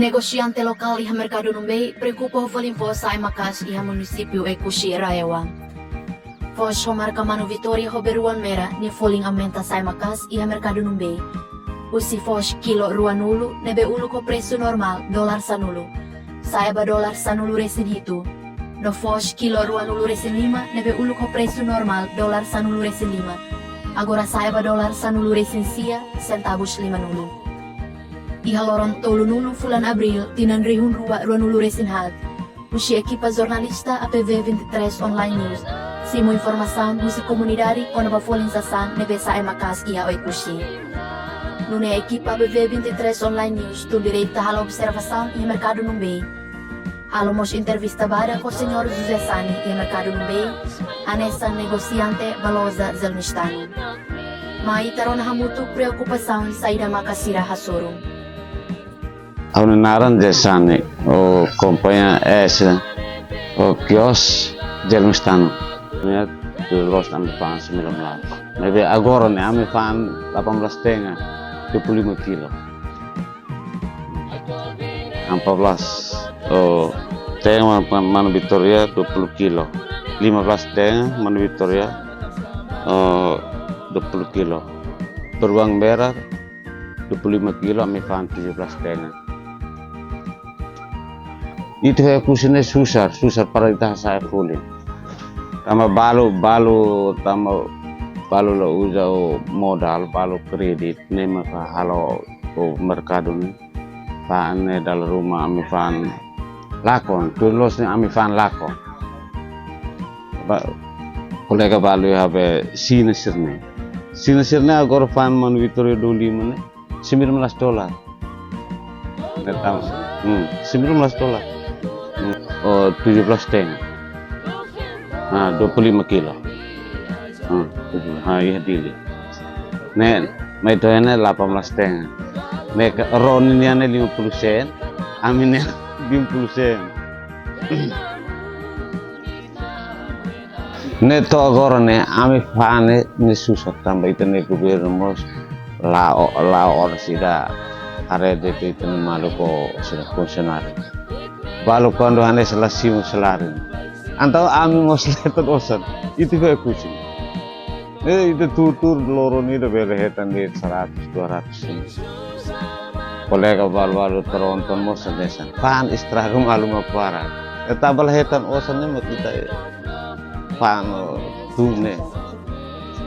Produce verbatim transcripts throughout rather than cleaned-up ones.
Negosiante lokál iha merkadu Numbei preokupa ho folin foos sa'e maka'as iha munisípiu Oekusi RAEOA. Foos ho marka Manu Vitória ho beruan mera nia folin aumenta sa'e maka'as iha merkadu Numbei. Husi foos kilo ruanulu ne'ebé uluk ho presu normál dolar sanulu, sa'e ba dolar sanulu-resin-hitu. No foos kilo ruanulu-resin-lima ne'ebé uluk ho presu normál dolar sanulu-resin-lima, agora sa'e ba dolar sanulu-resin-sia, sentavus limanulu. Iha loron tolunulu fulan Abríl tinan rihun rua ruanulu-resin-haat, husi ekipa jornalista A P V vinte e três Online News simu informasaun husi komunidade kona-ba folin sasán ne'ebé sa'e maka'as iha Oekusi. Nune'e ekipa A P V vinte e três Online News tun direta halo observasaun iha merkadu Numbei. Halo mós entrevista badak ho señór José Sani iha merkadu Numbei, hanesan negosiante ba loja Zelmistano. Mai ita rona hamutuk preokupasaun saida maka sira hasoru. Ha'u-nia naran José Sani, ha'u kompañia S, ha'u kios Zelmistano. Ne'e tuir loos ami fa'an sembilan belas. Maibé agora ne'e ami fa'an delapan belas setengah, dua puluh lima kilo. Empat belas, oh, tenga Manu Vitória dua puluh kilo. Lima belas tenga Manu Vitória, oh, dua puluh kilo. Beruang mera dua puluh lima kilo, ami fa'an tujuh belas tenga. Ita Oekusi ne'e susar, susar para ita hasa'e folin. Tanba balu, balu, tanba balu la uza modál, balu kredit, ne'e maka halo merkadu ne'e. Fa'an ne'e dala ruma ami fa'an lakon, tuir loos ne'e ami fa'an lakon. Ba, kolega balu iha be Xina sira-ne'e. Xina sira-ne'e agora fa'an Manu Vitória dua puluh lima ne'e, sembilan belas dolar. Ne'e tahu. Hmm, sembilan belas dolar. Hmm. Oh, tujuh belas setengah. Ah, dua puluh lima kilo. Hmm, tujuh. Ah, iha Dili. Ne'e, mai to'o ne'e delapan belas setengah. Ne'e ka, Roni nian ne'e lima puluh sen, ami ne'e lima puluh sen. Ne'e to'o agora ne'e, ami fa'an ne'e, ne'e susar tanba ita-nia governu mós la'o, la'o oras ida haree de'it ita-nia maluk ho sira funsionáriu. Balu kuandu hanesan la simu saláriu. Entaun ami mós la hetan osan. Ita iha Oekusi. Eh, ita tuur-tuur loron ida bele hetan de'it seratus, dua ratus sen. Kolega balu-balu tronton mós hanesan. Fa'an estraga malu mak para. Eh, tanba la hetan osan ne'e mak ita, eh, fa'an, oh, tun ne'e.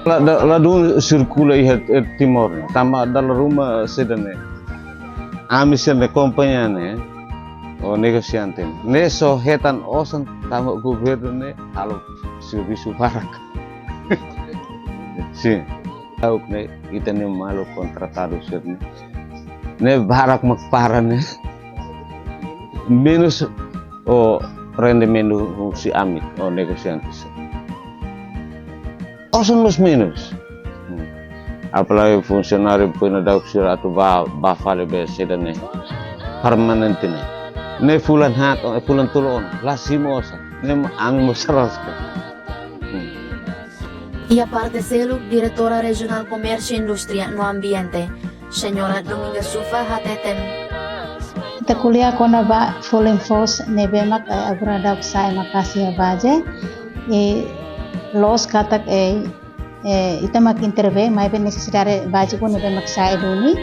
La, la, ladún sirkula iha, eh, Timor ne'e. Tanba dala ruma saida ne'e. Ami sira-ne'e kompañia ne'e, oh, negosiante ne'e. Ne'e só hetan osan tanba governu ne'e halo servisu barak. Sin. Ha'u ne'e, ita-nia maluk kontratadu sira-ne'e. Ne'e barak mak para ne'e. Menus, oh, rendimentu husi ami, oh, negosiante sira. Osan mós menus. Hmm. Apalagi funsionáriu pina dauk sira atu ba, ba fali be saida ne'e permanente ne'e. Ne'e fulan haat, eh, fulan tolu ona. La simu osan. Ne'e ami mós araska. Hmm. Iha parte seluk, Diretora Rejionál Komérsiu, Indústria no Ambiente, Señora Dominga Sufa hateten. Ita ko'alia kona-ba folin foos ne'ebé mak, eh, agora daudaun sa'e maka'as iha baze, eh, loos katak, eh, eh, ita mak intervén, maibé nesesidade báziku ne'ebé mak sa'e duni.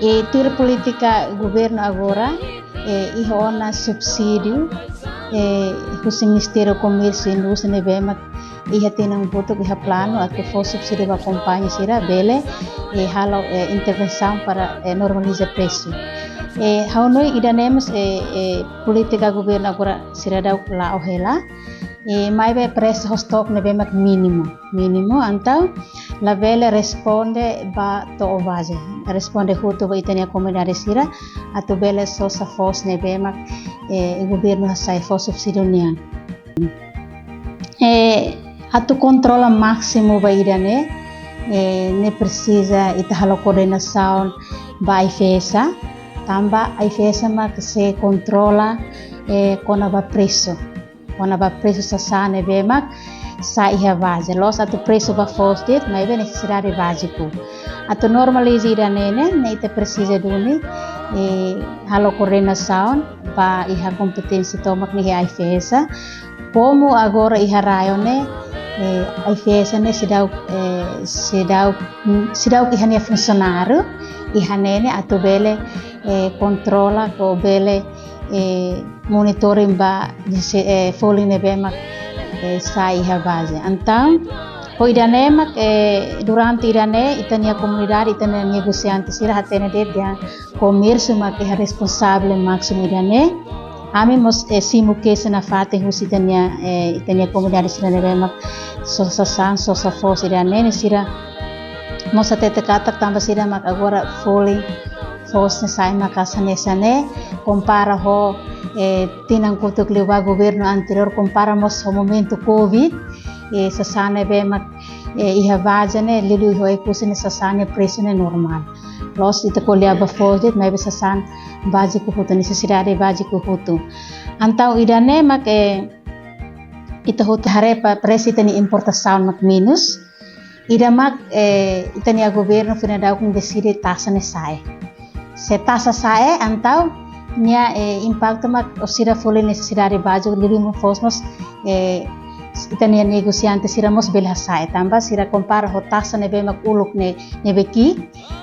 Eh, tuir polítika governu agora, eh, iha ona subsídiu, eh, husi Ministériu Komérsiu Indústria ne'ebé mak iha tinan kotuk iha planu atu fó subsídiu ba kompañia sira bele, eh, halo, eh, intervensaun para, eh, normaliza presu. Eh, ha'u hanoin ida-ne'e mós, eh, eh, polítika governu agora seidauk la'o hela. Eh, maibé presu ho stok ne'ebé mak mínimu, mínimu, entaun labele responde ba to'o baze. Responde hotu ba ita-nia komunidade sira atu bele sosa foos ne'ebé mak, eh, governu hasai fó subsídiu nian. Eh, atu kontrola másimu ba ida-ne'e, eh, ne'e presiza ita halo koordenasaun ba AIFAESA, tanba AIFAESA mak sei kontrola, eh, kona-ba presu. Kona-ba presu sasán ne'ebé mak, sa'e iha baze. Loos atu presu ba foos de'it, maibé nesesidade báziku. Atu normaliza ida-ne'e ne'e, ne'e ita presiza duni, eh, halo koordenasaun ba iha kompeténsia tomak ne'e iha AIFAESA. Komu agora iha RAEOA ne'e, eh, AIFAESA ne'e seidauk, eh, seidauk, seidauk iha nia funsionáriu, iha ne'e ne'e atu bele, eh, kontrola, ka bele, eh, monitoring ba, eh, folin ne'ebé mak, eh, sa'e iha baze. Entaun, ho ida-ne'e mak, eh, durante ida-ne'e, ita-nia komunidade, ita-nia negosiante sira hatene de'it dehan komérsiu mak iha responsavel másimu ida-ne'e. Ami mós, eh, simu keixa nafatin husi ita-nia, eh, ita-nia komunidade sira ne'ebé mak sosa sasán, sosa foos ida-ne'e, ne'e sira mós hatete katak tanba sira mak agora folin foos ne'e sa'e maka'as hanesan ne'e, kompara ho, eh, tinan kotuk liubá governu anteriór, kompara mós ho momentu covid, eh, sasán ne'ebé mak, eh, iha baze ne'e, liuliu iha Oekusi ne'e sasán ne'e presu ne'e normál. Loos ita ko'alia ba foos de'it, maibé sasán báziku hotu, nesesidade báziku hotu. Entaun ida-ne'e mak, eh, ita hotu haree ba presu ita-nia importasaun mak menus. Ida mak, eh, ita-nia governu foin daudaun deside taxa ne'e sa'e. Se taxa sa'e, entaun nia, eh, impaktu mak orsida folin nesesidade báziku, liuliu foos mós, eh, ita-nia negosiante sira mós bele hasa'e. Tanba sira kompara ho taxa ne'ebé mak uluk ne'e, ne'ebé ki'ik,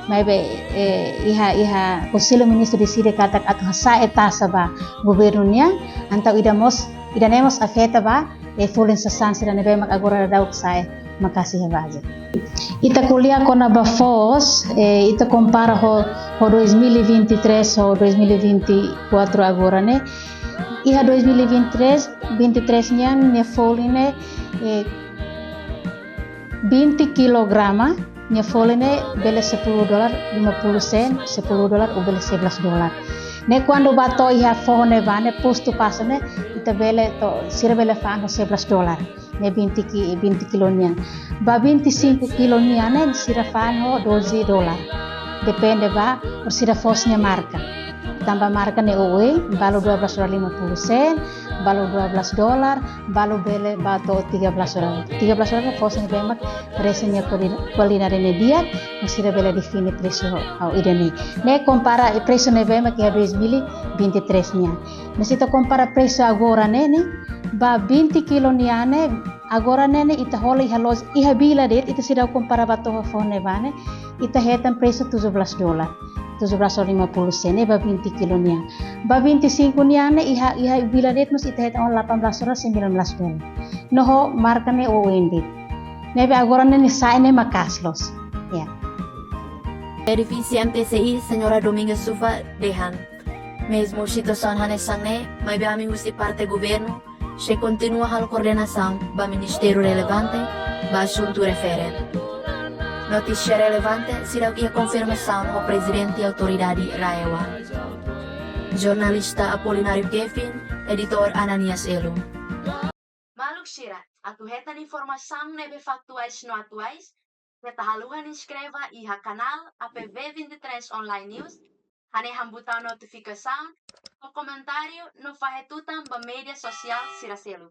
maibé, eh, iha, iha Konsellu Ministru deside katak atu hasa'e taxa ba governu nian, entaun ida mós, ida-ne'e mós afeta ba, eh, folin sasán sira ne'ebé mak agora daudaun sa'e maka'as iha baze. Ita ko'alia kona-ba foos, eh, ita kompara ho, ho dois mil e vinte e três ho dois mil e vinte e quatro agora ne'e. Iha dois mil e vinte e três, vinte e três nian, nia folin ne'e, eh, vinte kilograma, nia folin ne'e bele sepuluh dolar lima puluh sen, sepuluh dolar ou bele sebelas dolar. Ne'e kuandu ba to'o iha foho ne'ebá ne'e, postu pasa ne'e, ita bele to'o, sira bele fa'an ho sebelas dolar. Ne'e vinte ki-, vinte kilo nian. Ba vinte e cinco kilo nian ne'e sira fa'an ho doze dolar. Depende ba orsida foos nia marka. Tanba marka ne'e oioin, balu dua belas dolar lima puluh sen, balu dua belas dolar, balu bele ba to'o tiga belas dolar. Tiga belas dolar foos ne'ebé mak presu nia kuali-, kualidade ne'e di'ak, no sira bele define presu ho, ho ida-ne'e. Ne'e kompara presu ne'ebé mak iha dois mil e vinte e três nian. Mas ita kompara presu agora ne'e, ne'e, ba vinte kilo nian ne'e, agora ne'e, ne'e, ita hola iha loja, iha vila de'it, ita seidauk kompara ba to'o foho ne'ebá ne'e, ita hetan presu tujuh belas dolar. Tujuh belas dolar lima puluh sen, ne'e ba vinte kilo nian. Ba vinte e cinco nian ne'e, iha, iha vila de'it mós ita hetan delapan belas dolar, sembilan belas dolar. No ho marka ne'e oioin de'it. Ne'ebé agora ne'e, ne'e sa'e ne'e maka'as loos. Ya. Xefe M T C I, Señora Domingas Sufa, dehan mezmu situasaun hanesan ne'e, maibé ami husi parte governu sei kontinua halo koordenasaun ba ministériu relevante ba asuntu refere. Notísia relevante seidauk iha konfirmasaun ho Prezidente Autoridade RAEOA. Jornalista Apolinário Kevin, editór Ananias Elo. Maluk sira, atu hetan informasaun ne'ebé faktuais no atuais, keta haluha inskreve iha kanál A P V vinte e três Online News, hanehan butaun notifikasaun, no komentáriu, no fahe tutan ba média sosiál sira seluk.